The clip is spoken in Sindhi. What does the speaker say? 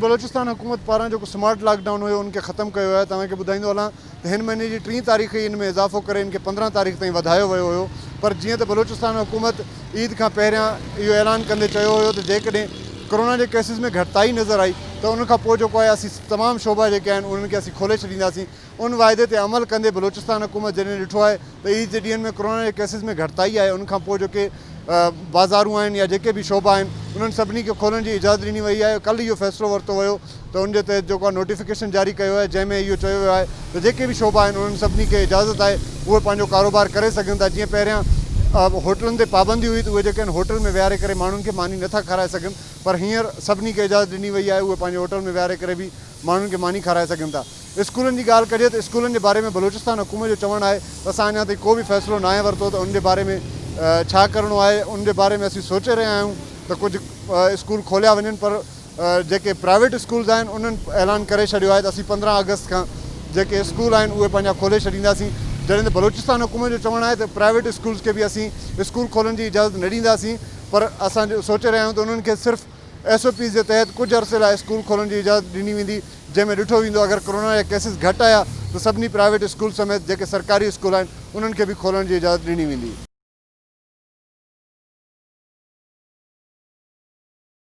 بلوچستان حڪومت پاران جيڪو سمارٽ لاڪ ڊائون هيو ان کي ختم ڪيو ويو آهي توهان کي ٻڌائيندو هلان ته هن مهيني جي ٽين تاريخ ئي ان ۾ اضافو ڪري ان کي 15 تاريخ تائين وڌايو ويو هيو پر جيئن ته بلوچستان حڪومت عيد کان پهريان اهو اعلان ڪندي چيو هيو ته جيڪڏهن ڪورونا جي ڪيسز ۾ گهٽتائي نظر آئي ته ان کان پوء جيڪو آهي اسين تمام شعبا جيڪي آهن انهن کي اسين کولي ڇڏينداسين ان واعدي تي عمل ڪندي بلوچستان حڪومت جڏهن ڏٺو آهي ته عيد جي ڏينهن ۾ ڪورونا جي ڪيسز ۾ گهٽتائي آهي ان کان پوء جيڪي بازارون آهن يا جيڪي به شعبا آهن انهن سڀني کي کولڻ جي اجازت ڏني وئي آهي ڪلهه اهو فيصلو ورتو ويو ته ان جي تحت جيڪو آهي نوٽيفڪيشن جاري ڪيو آهي جنهن ۾ اهو چيو ويو آهي ته جيڪي به شعبا آهن انهن سڀني کي اجازت آهي اهي پنهنجو ڪاروبار ڪري سگهن ٿا جيئن پهريان هوٽلن تي پابندي هئي ته اهي جيڪي آهن هوٽل ۾ ويهاري ڪري ماڻهن کي ماني نٿا کارائي سگهن پر هينئر سڀني کي اجازت ڏني وئي آهي اهي پنهنجي هوٽل ۾ ويهاري ڪري به ماڻهن کي ماني کارائي سگهن ٿا. اسڪولن جي ڳالهه ڪجي ته اسڪولن جي باري ۾ بلوچستان حڪومت جو چوڻ آهي ته اسان اڃا تائين ڪو به فيصلو ناهي ورتو ته ان جي باري ۾ ڇا ڪرڻو آهي ان جي باري ۾ اسين سوچي رهيا آهيون ته ڪجهه اسڪول کوليا وڃن پر جيڪي پرائيويٽ اسڪولز آهن انهن اعلان ڪري ڇڏيو آهي ته اسين 15 آگسٽ کان جيڪي اسڪول آهن اهي پنهنجا کولي ڇڏينداسين جڏهن ته بلوچستان حڪومت جو چوڻ آهي ته پرائيويٽ اسڪولز کي به اسين اسڪول کولڻ جي اجازت نه ڏينداسين پر اسان سوچي رهيا آهيون ته انهن کي صرف ايس او پيز جي تحت ڪجهه عرصي لاء اسڪول کولڻ جي اجازت ڏني ويندي جنهن ۾ ڏٺو ويندو اگر ڪورونا جا ڪيسز گهٽ آيا ته سڀني پرائيويٽ اسڪول سميت جيڪي سرڪاري اسڪول آهن انهن کي به کولڻ جي اجازت ڏني ويندي.